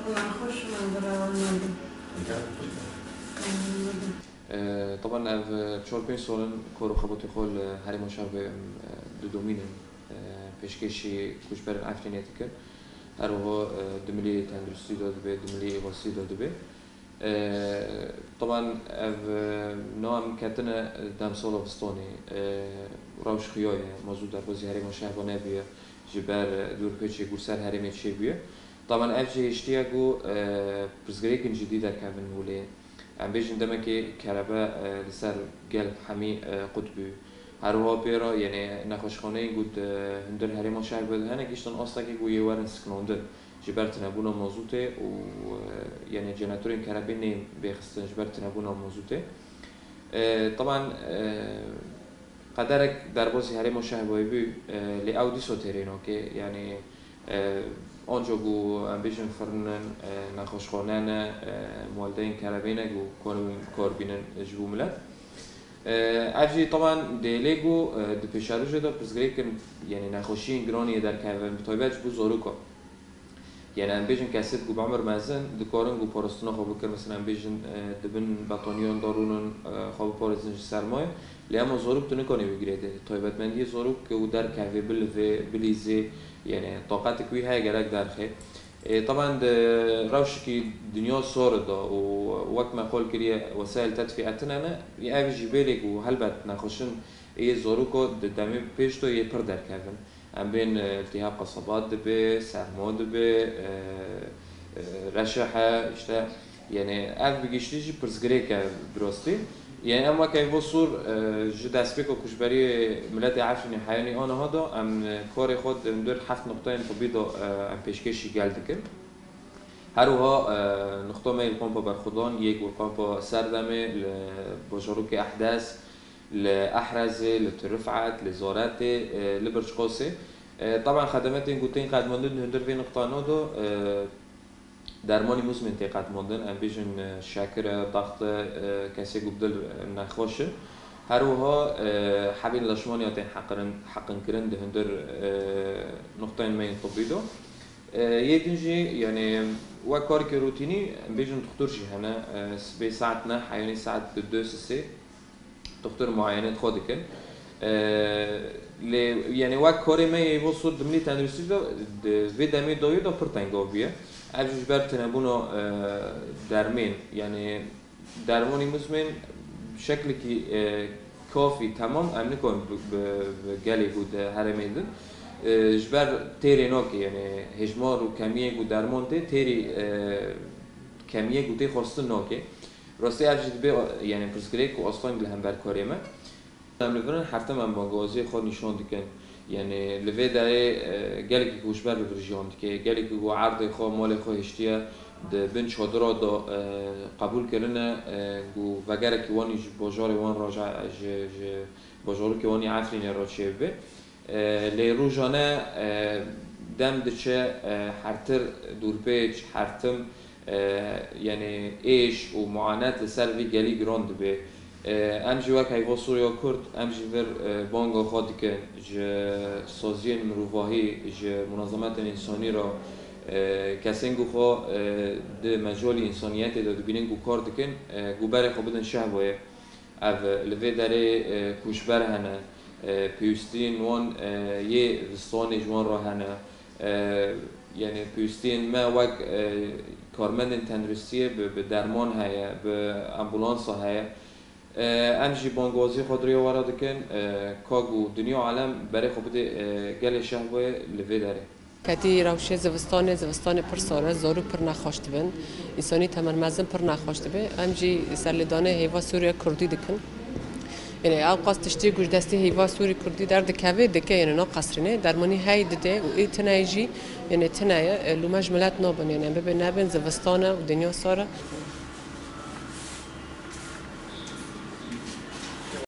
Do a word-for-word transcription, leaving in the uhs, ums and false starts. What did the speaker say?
Xweş, me bira wan mendin. E, Taban ev çar pênc sal in kar û xebatê xwe li herêma Şehbê em, e, didomînin. E, pêşkêşî koçberên Efrînê dikin. Her wiha, e, di milî tenduristî de dibe, di milî êvasî de dibe. E, Taban ev, e, na em ketine demsala zistanê, e, rewş xuya ye, mazût derbazî herêma Şehba nebûye, ji ber, e, dûrpêçê ku ser herêmê çêbûye. Taban ev jî hiştiye ku, e, pirsgirêkên cidî derkevin holê. Em bêjin demekê kerebe, e, li ser gel hemî, e, qut bû. Her wiha pê re, yanî nexweşxaneyên ku di hundir herêma Şehbê de hene, gihîştin astekê ku yê werin sikinandin. Ji ber tinebûna mazûtê û, e, yanî jenetorên kerebê neyên bêxistin ji ber tinebûna mazûtê. E, taban, e, qederek derbazî herêma Şehbayê bû, e, lê ew dîsa têrê nake. Yanî, e, anca ku em bêjin firnin, e, nexweşxane ne, e, muwelideyên kerebê ne ku karin kar bînin ji bo milet. E, ev jî taban dêlê ku, e, di pêşerojê de pirsgirêkin, yanî nexweşiyên giran yê derkevin, bi taybet ji bo zarokan. Yanî em bêjin kesê ku bi emir mezin dikarin ku parastina xwe bikin, mesela em bêjin, e, di bin betaniyan de rûnin, e, xwe biparêzin ji sermayê. Lê hema zarok tu nikanî wî girêdê. Taybetmendiyê zarok ku derkevê, bilivê, bilîzê, yanî taqetik wî heye gerek derxê. E, taban di rewşekî dinya sor de û wek me qol kiriye wesayil tedfî etine ne, ev jî bêlê ku helbet nexweşin ê zaroka di demê pêş de yê pir derkevin. Em bên, e, iltihab qesabat dibe, sermo dibe, e, e, reşe he, işte, yanî ev bi giştî jî pirsgirêk e bi rastî. Yanî em weke Heyva Sor, e, ji destpêka koçberiyê miletê Efrînê heyanî aniha de em, e, karê xwe di hundir heft nuqteyên tibî de, e, em pêşkêşî gel dikin. Her wiha, e, nuqta me yê li kampa Berxwedan, yek li kampa Serdemê, li bajarokê Ehdes, li Ehrezê, li Tirifet, li Zaretê, e, li Birçqosê. E, taban xedemetên ku tên qedmandin di hundir vê nuqtana de, e, dermanî muzmin tê qedmandin. Em bêjin, e, şekir e, daxt e, e, kesê ku bi dil, e, nexweş in. Her wiha, e, hebên leşmaniya tên heqirin-, heqinkirin di hundir, e, nuqteyên me yên tibî de. E, yê din jî, yanî wek karkê rutînî, em bêjin doktor jî hene. E, sibê saet neh, heyanî saet du sisê doktor muayene xwe dikin. E, lê, yanî wek karê me yê Heyva Sor di milî tenduristî de, di vê demê dawî de pir tengav bûye. Ev jî ji ber tinebûna, e, dermên, yanî dermanî muzmên şeklekî, e, kafî temam em nikarin bi, bi, bi gelê ku di herêmê din, e, ji ber têrê nake, yanî hêjmar û kemiyê ku derman tê, têrî, e, kemiyê ku tê xwestin nake. Rastî ev jî dibe, yanî pirsgirêk û asteng li hember karê me. Em li vir in, her tim em bangewaziyê xwe nîşan dikin. Yanî li vê derê, e, gelekî ku ji ber li vir jiyan dike, gelekî ku erdê xwe, malê xwe hiştiye di bin çadira de, e, qebûl kirine, e, ku vegerekî wanî ji bajarê wan re, ji, ji, ji bajarokê wanî Efrînê re çêbibe. E, lê rojane, e, dem diçe, e, hertir dûrpêç, her tim, e, yanî êş û muanet li ser vî gelî giran dibe. E, em jî wek Heyva Sor ya Kurd, em jî vir, e, banga xwe dikin ji saziyên mirovahî, ji munazemetên însanî re, e, kesên ku xwe, e, di mecalî însaniyetê de dibînin ku kar dikin, e, ku berê xwe bidin Şehboyê. Ev, li vê derê, e, koçber hene, e, pêwîstiyên wan, e, yê zistanê ji wan re hene. E, yanî pêwîstiyên me wek, e, karmendên tenduristiyê bi, bi derman heye, bi ambulansa heye. E, em jî bangwazî xwe di rêya we re dikin, e, ka ku dinya alem berê xwe bide, e, gelê Şehboyê li vê derê. Ketî rewşê zivistanê, zivistanê pir sar e, zarok pir nexweş dibin, însanî temenmezin pir nexweş dibe. Em jî serlêdanê Heyva Sor ya Kurdî dikin. Yanî ew qas tiştê ku ji destê Heyva Sor ya Kurdî derdikeve dike, yanî naqesrîne, dermanî hey dide û ê tune jî, yanî tune ye, e, lûme ji milet nabin, yanî em bibê nebin, zivistan e û dinya sar e.